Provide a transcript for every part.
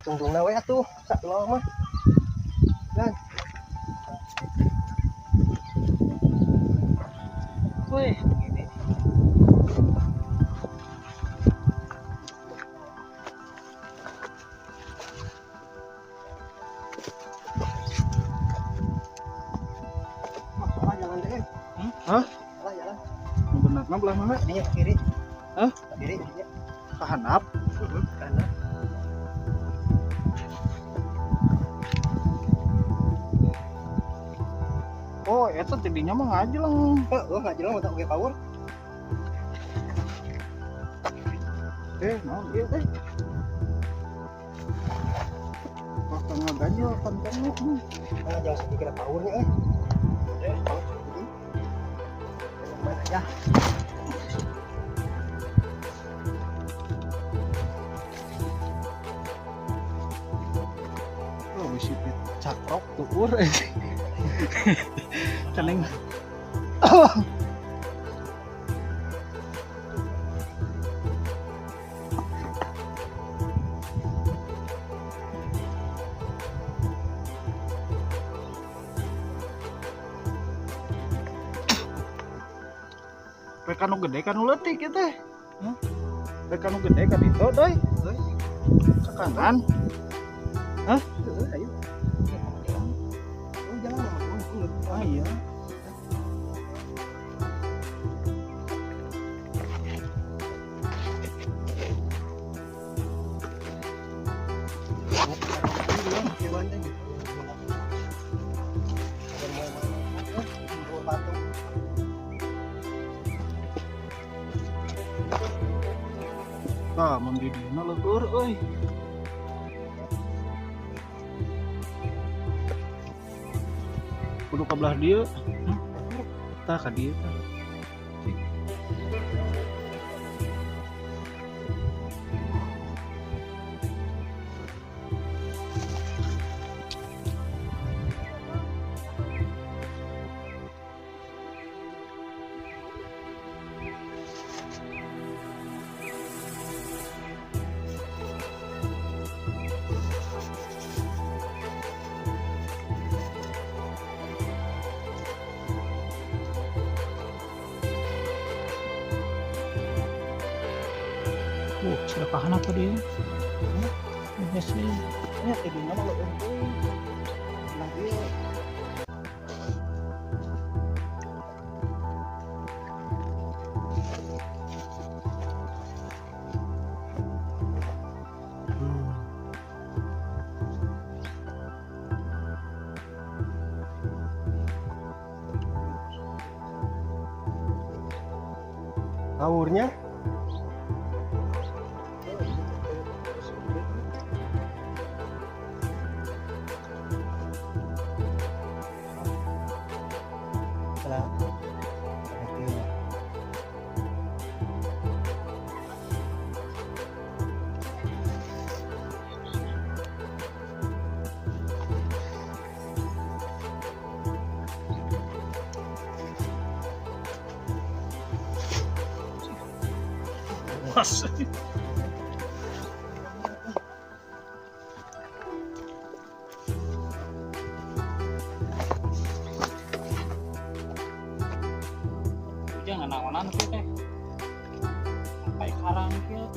Tungtungna we atuh, sak mah. Kan. Wih, gini. Salah jalan deh. Hah? Salah jalan. Benar belah mana? Ini ke kiri. Hah? Ke kiri jadinya. Ke handap. Ke handap. Oh, eta tidinya mah ngajeleng. Heeh, ngajeleng otak oge power. Naon ieu teh? Wah, tengah ganjil kontennya. Ngajeleng sedikit powernya euy. Power sedikit. Mana aja. Oh, bisi cakrok tuur. Ceneng. Rek anu gede kan leutik ieu teh. Hah? Rek anu gede kan itu deui. Ke kanan. Hah? Heeh, ayo. Oh, jalan mah. Ah iya. Tah, mun di dieu leueur euy. Kudu ka belah dieu. Tah ka dieu tah. Sedekahan apa dia? Iya sih. Nya tidinya mah leueur euy. Belah dieu. Powernya Puas. Jangan naonan kieu teh. Sampai karang kieu.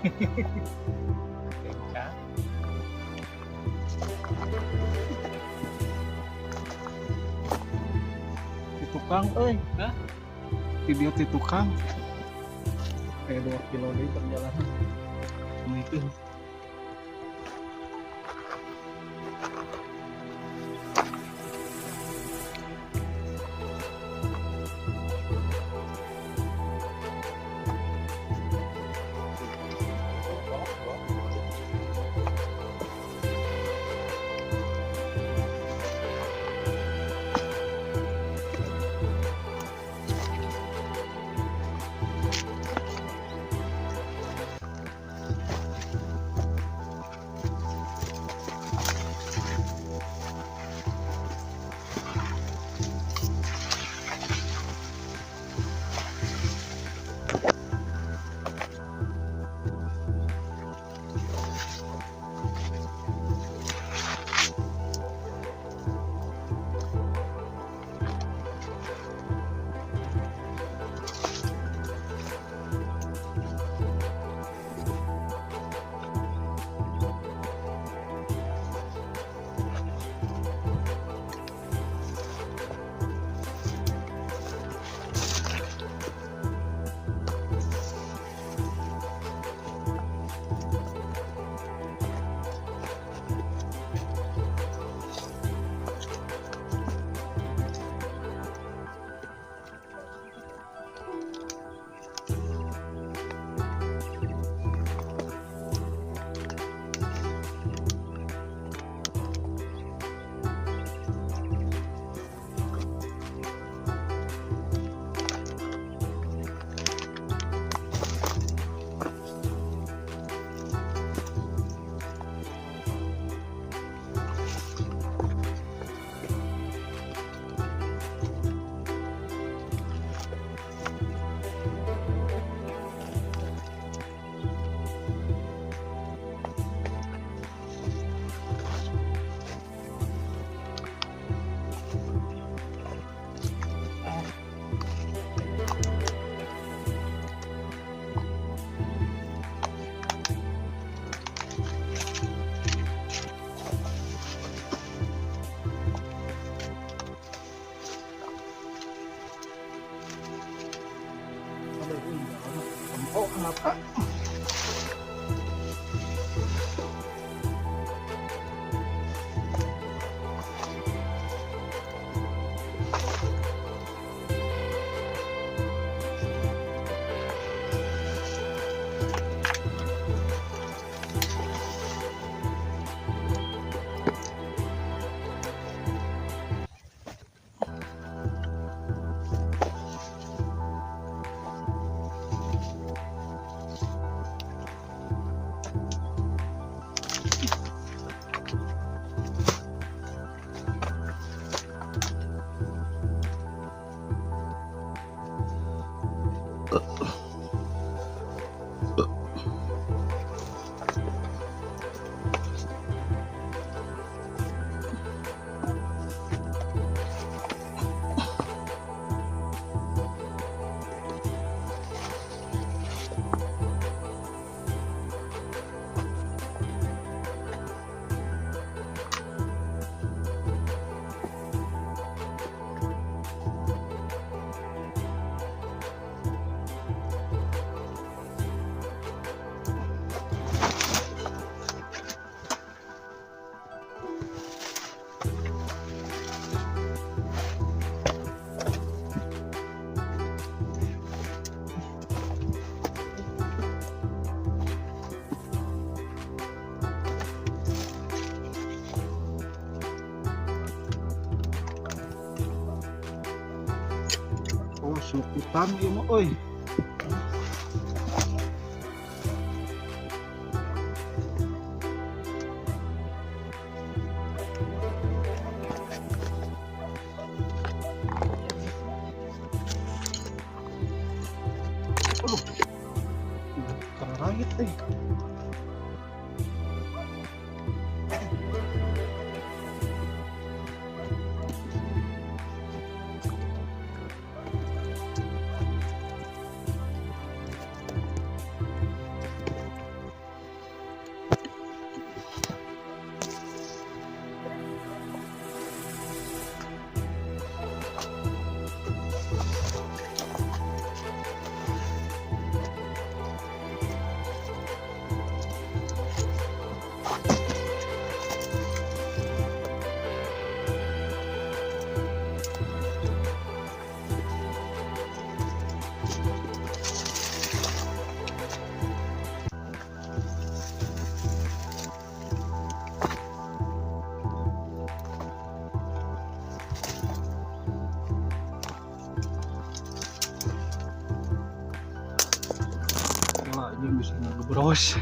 Di tukang euy. Hah? Video di tukang. Kayak 2 kilo deui perjalanan. Itu. Masuk hutan ieu mah euy. Aduh. Karangit euy. Wah, ini bisa ngegebros.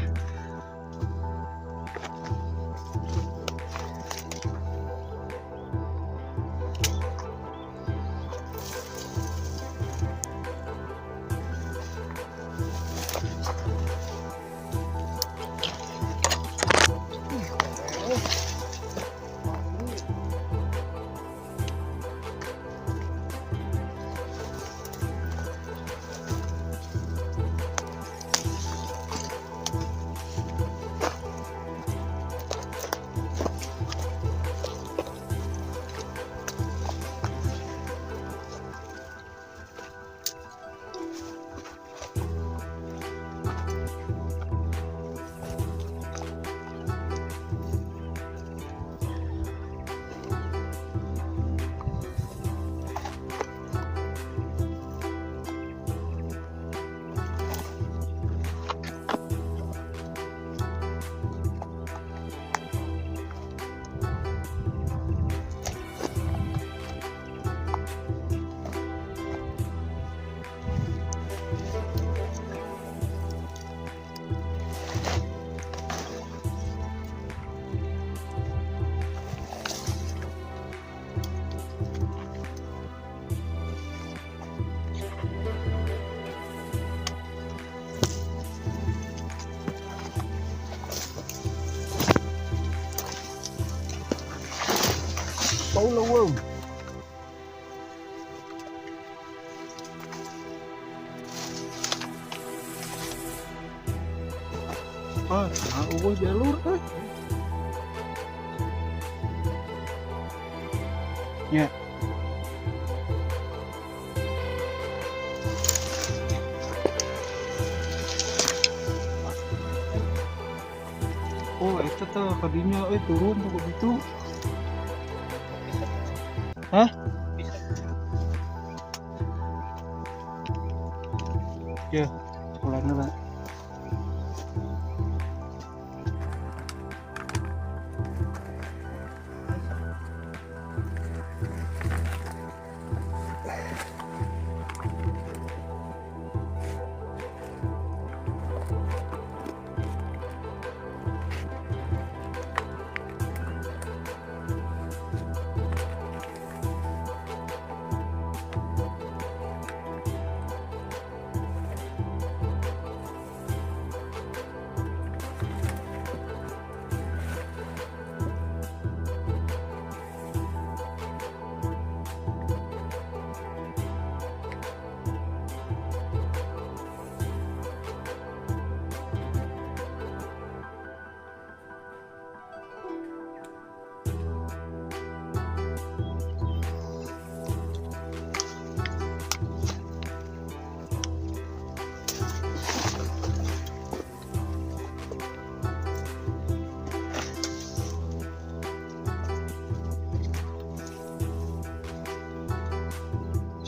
Bau leuweung. Ah, nah euweuh jalur euy. Nya. Oh, eta tah kadinya euy turun tuh begitu. Hah? Bisa. Ya, sekolahnya lah.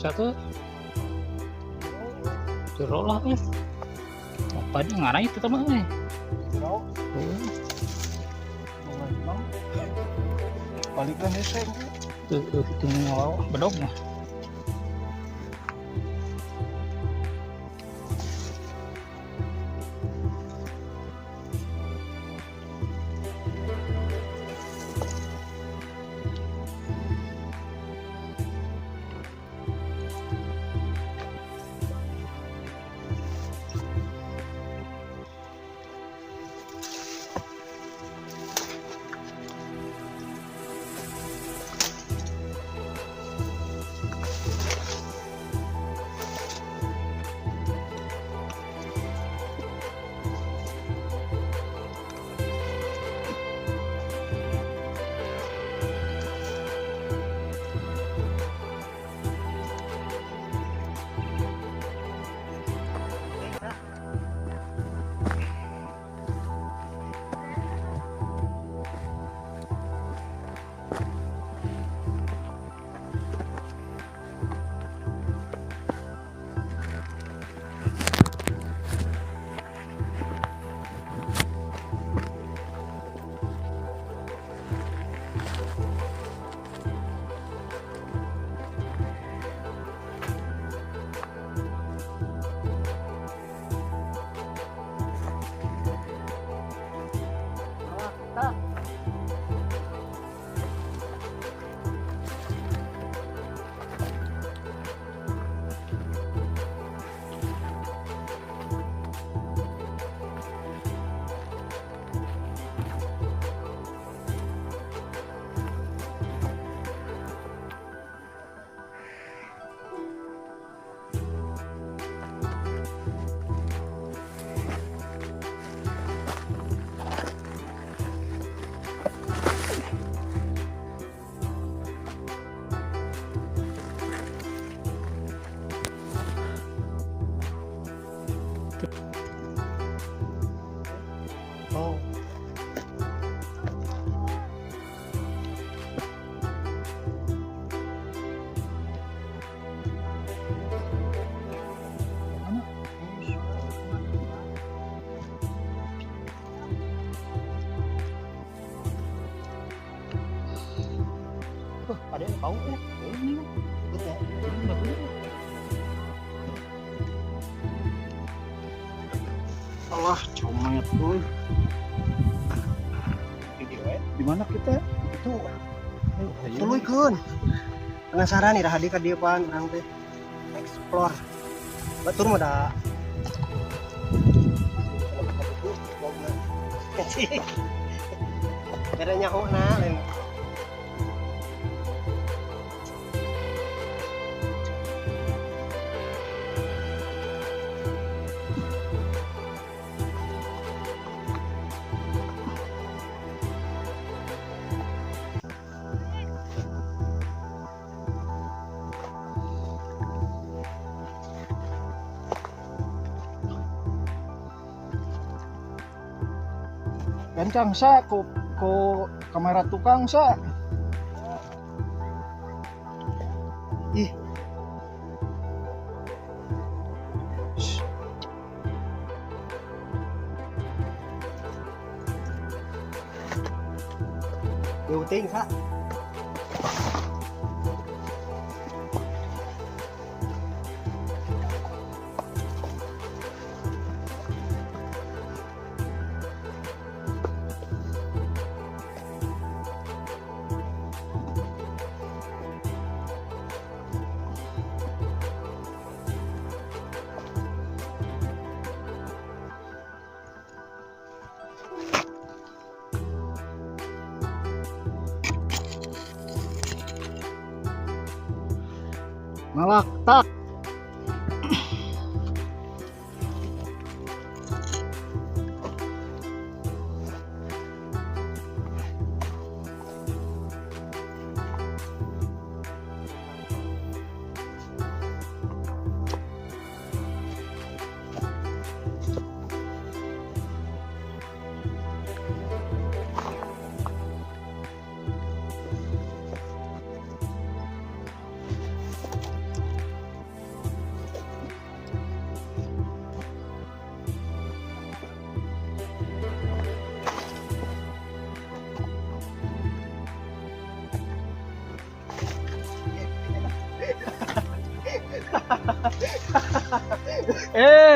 Satu jero lah eh. Apa dia ngarai itu teman eh. Jero. Oh. Balikan hese. Tuh itu ngawal bedog mah. Oh. Ada yang bau ya? Ini ya. Allah, comet tuh. Di mana kita? Itu. Tuluykeun. Penasaran nih hadi ka dieu pan urang teh. Explore. Batur mah da. Beda nyaho na lain. Gancang sa ku kamera tukang sa. Ih. Đầu tiên sa. Malak tak.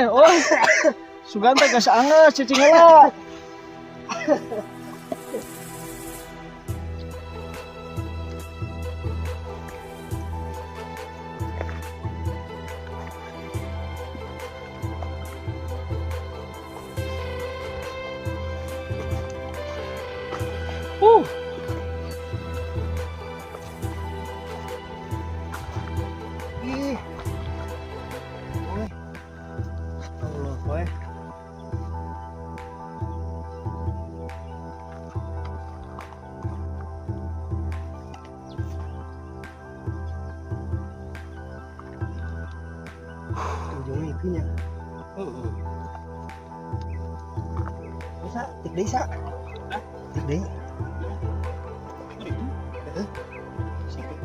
Oh, sugan teh geus angeus cicing heula. Ih. Allah, boy. Ujungnya itunya. Bisa, tik deui sa. Hah? Tik deui. Itu. Heeh. Sakit.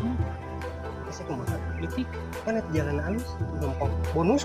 Asa kumaha? Detik. Kan eta jalan alus, gampang. Bonus.